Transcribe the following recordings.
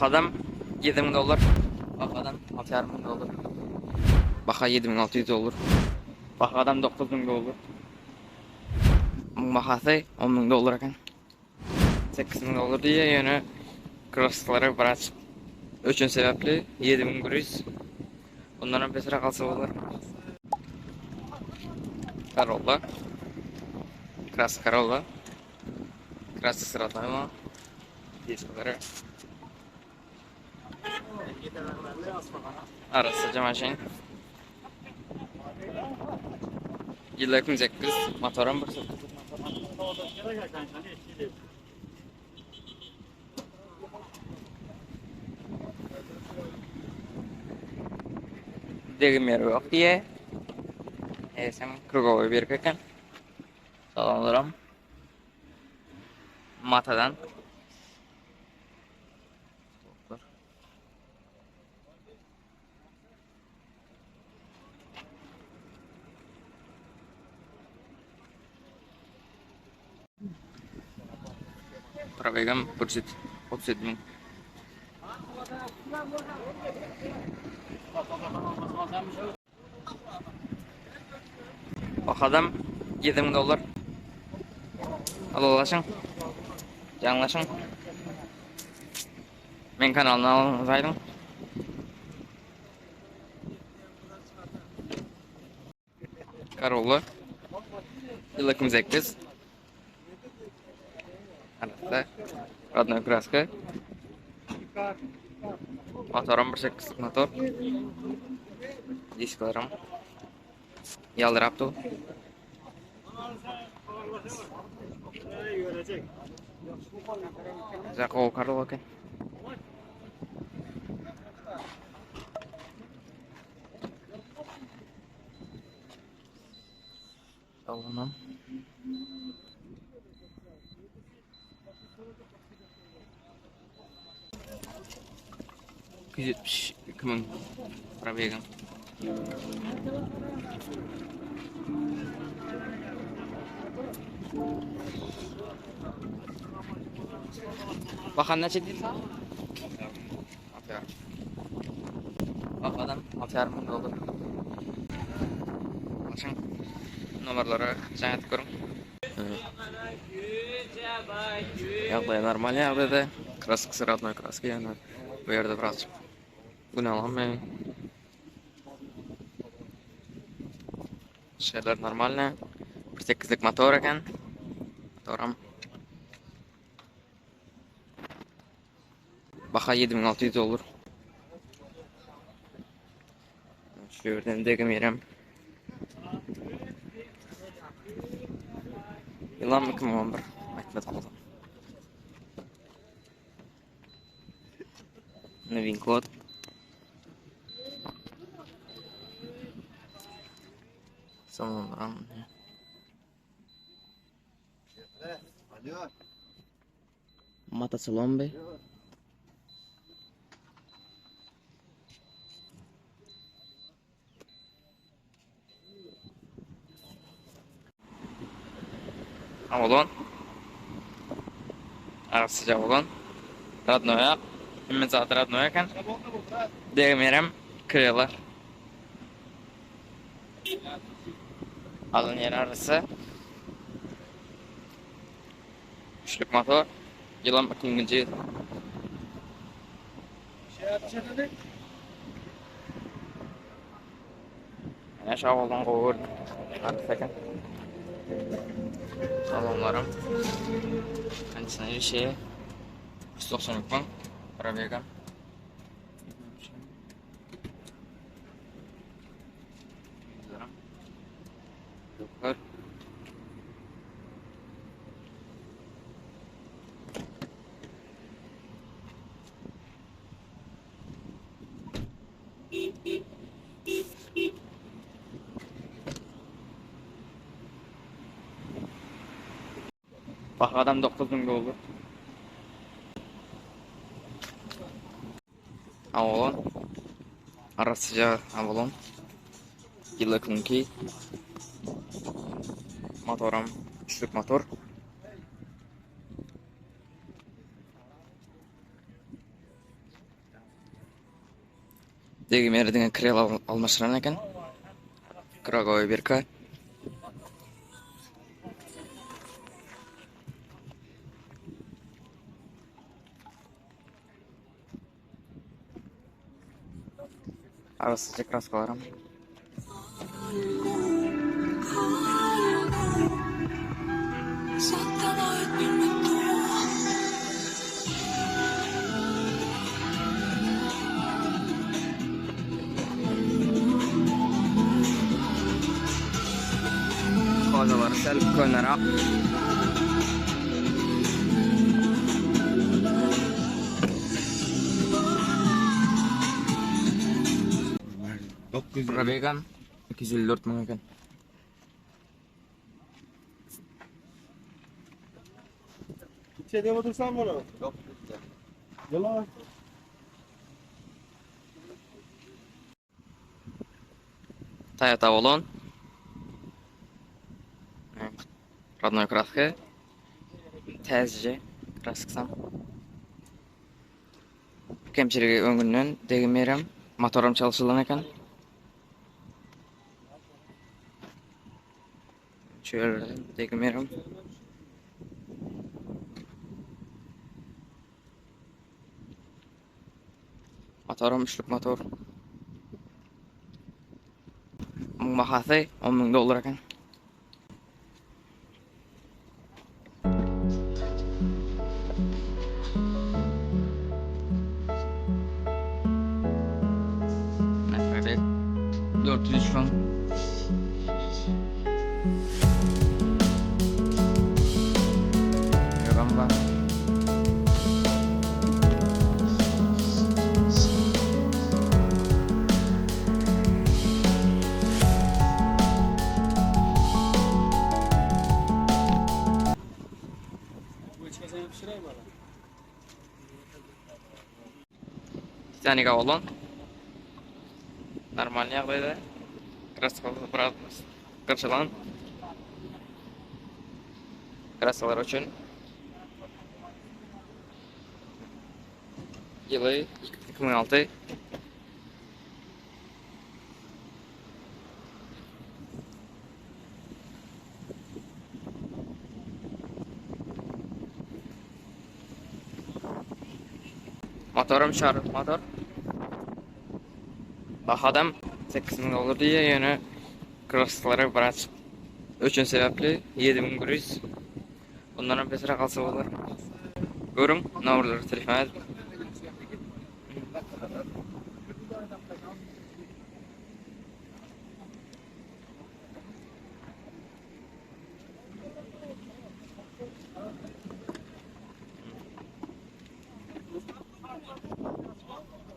Bahadam 7000 dollar. Bahadam 6500 dollar. Baha 7600 dollar. Bahadam 9000 dollar. Muň bahasy 10000 dollar eken. 8000 dollar diýýär, ýöne krosslary biraz öçen sebäpli 7100. Ondan hem pesräk alsa bolar. Corolla. Krass Corolla. Krass sıratlama. Disklary. Arassaja maşyn. Ýyly 2008, motoram 1.8 motor. Degim ýeri ýok diýe. Eýsem krugowy birki eken. Salonlaram matadan. Probegam 137 müň. Bahadam 7000 dollar. Alalaşyň. Jaňlaşyň. Men kanalyna alňyz aýdyň. Corolla. Ýyl 2008. Arassa. Rodnoy kraska. Motoram 1.8 motor. Disklaram ýaldyrap dur. Güzel gowy Corolla eken. Salonam. 272 müň probegim. Bakan näçe diýdi? Bahadan 6,5 müň dollar. Başyň nomerlere jaň edip görüň. Ýagdaý normal ýagdaýda. Kraskasy rodnoý kraska ýöne bu ýerde birazjyk gün alanmy. Şeyler normalny. 1.8'lik motor eken. Motoram Baha 7600 dollar. Şu ýerden degim ýerem. Ýylam 2011 aýtmadyk bolsam. Novin kod. Soňra Mata salon be. Avalon. Arassaja Avalon. Radnoý ak. Hemme zat radnoý eken. Degmeýärem krela. Alyn ýeri arassa. Üçlük motor. Ýylam 2000-nji ýyl. Ene şu awaldan gowy gördüm. Arassa eken. Salonlarym. Kondisioner işi. 192 müň. Probegam. Ýoklar. Bahadan 9000 dollar. Avalon. Arassaja Avalon. Ýyly 2002. Motoram üçlük motor. Degim ýeri diňe krel almaşyran eken. Kragowy birka. Arasy kraskalaram. Kozalar sel könerak. Probegam 254 müň eken. İçeriye otursan bunu. Yok. Yalan. Toyota Avalon. Rodnoy kraska. Täzeje kraskasam. Kemçiligi öňünden degim ýerem. Motoram çalşylan eken. Şu ýerlerde degim ýerem. Motoram üçlük motor. Muň bahasy 10 müň dollar eken. Evet. 403 fan. Yalan var. Titanic Avalon. Normal ýagdaýda. Kraskalar biraz gyrşylan. Kraskalar üçin. Ýyly 2006. Motorum şar motor. Bahadam 8000 dollar diýýär, ýöne krosslary biraz öçen sebäpli 7100. Bundan hem pesräk alsa bolar. Görüň, nomerleri telefon edip.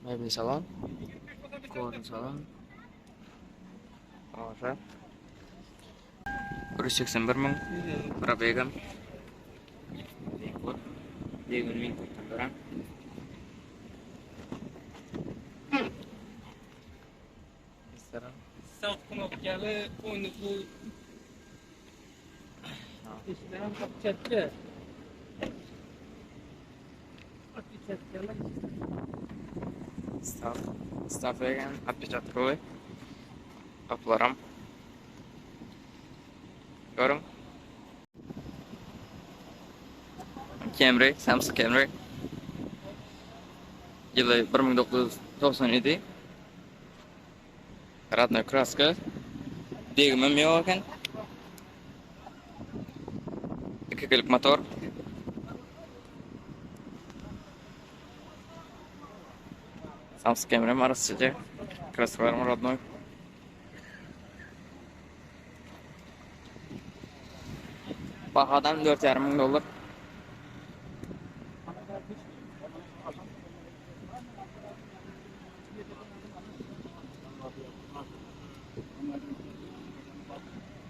Mebel salon. Kožny salon. Tomaşa. 181 müň. Probegam. 20 müň duran. Sağ knopkalı oynuqlu İşleyen kapçatlı. Отпечатки. Start. Start bergen otpечатковый. Gapylaram. Görüň. Camry, Samsung Camry. Ýyly 1997. Radnoý kraska. Degimem ýok eken. Iki kilik motor. Samsung Camry arassaja. Kraskalaram rodnoý. Bahadan 4,5 müň dollar.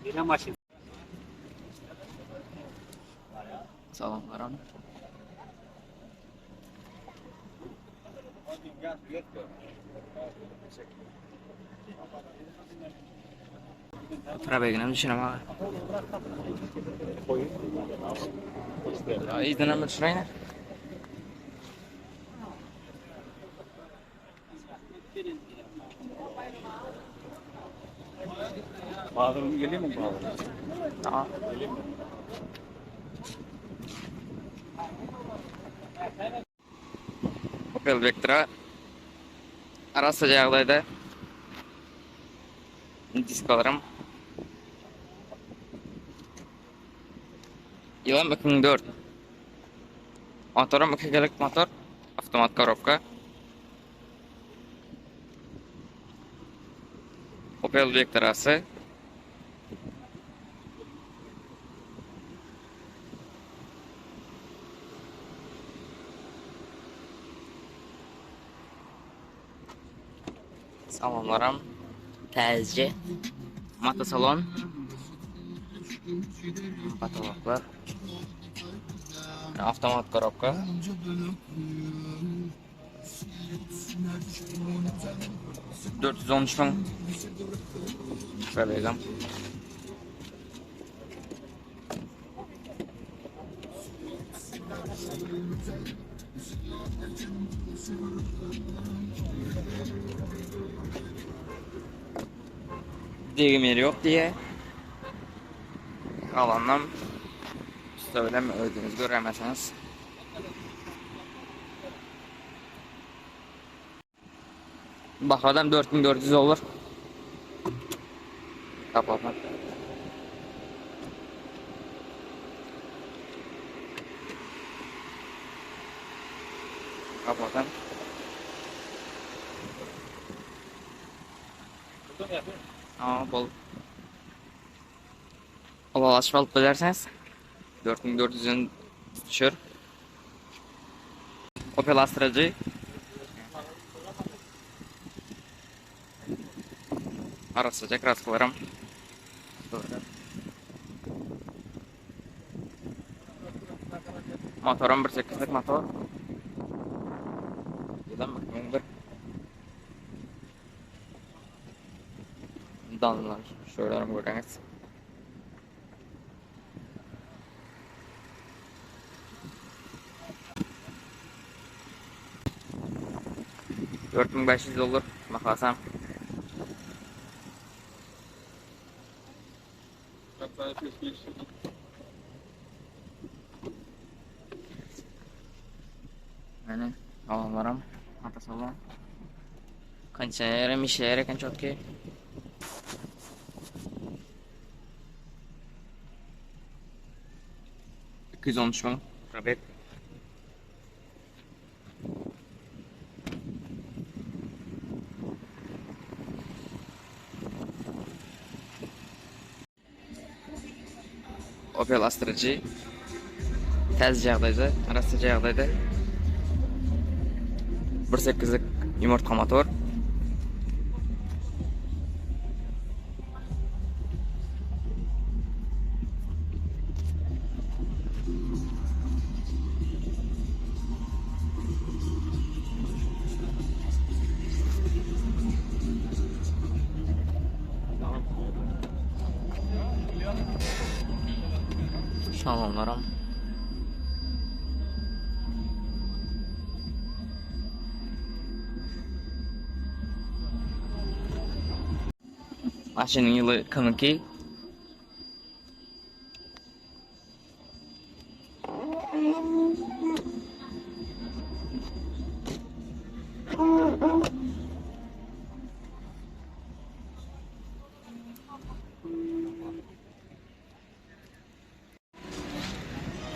Yine maşın. Salamlaram. Probeginem düşünem aga. Yzyna bir düşüräýne. Bazarım geleyim mi bazarım? Tamam. Geleyim mi? Opel Vectra arassa ýagdaýda diskalaram Ýylam 2004. Motoram 2 gelik motor, avtomat korobka. Opel Vectrasy. Salonlaram täzeje. Motosalon. Patoloklar. Avtomat korobka. 413 müň Probegam. Degim ýeri ýok diýýär. Galanynam ussa bilen özüňiz göräýmeseňiz. Bahadan 4400 dollar. Kapatma. Kapatan. Aa, bol. Ylalaşyp alyp bilersiňiz. 4400-den düşer. Opel Astra G. Arassaja kraskalaram. Motoram 1.8-lik motor. Ýylam 2001. Danlar şöyle görüňiz. 4500 dollar mahlasam. Meni alanlaram ata salon. Kondisionerem işleýär eken çotki. 213 müň probeg. Opel Astra G täze ýagdaýda, arassaja ýagdaýda. 1.8-lik ýumurtga motor. Salamlaram. Maşynyň ýyly 2002.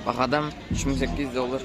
Bahadam 3800 dollar.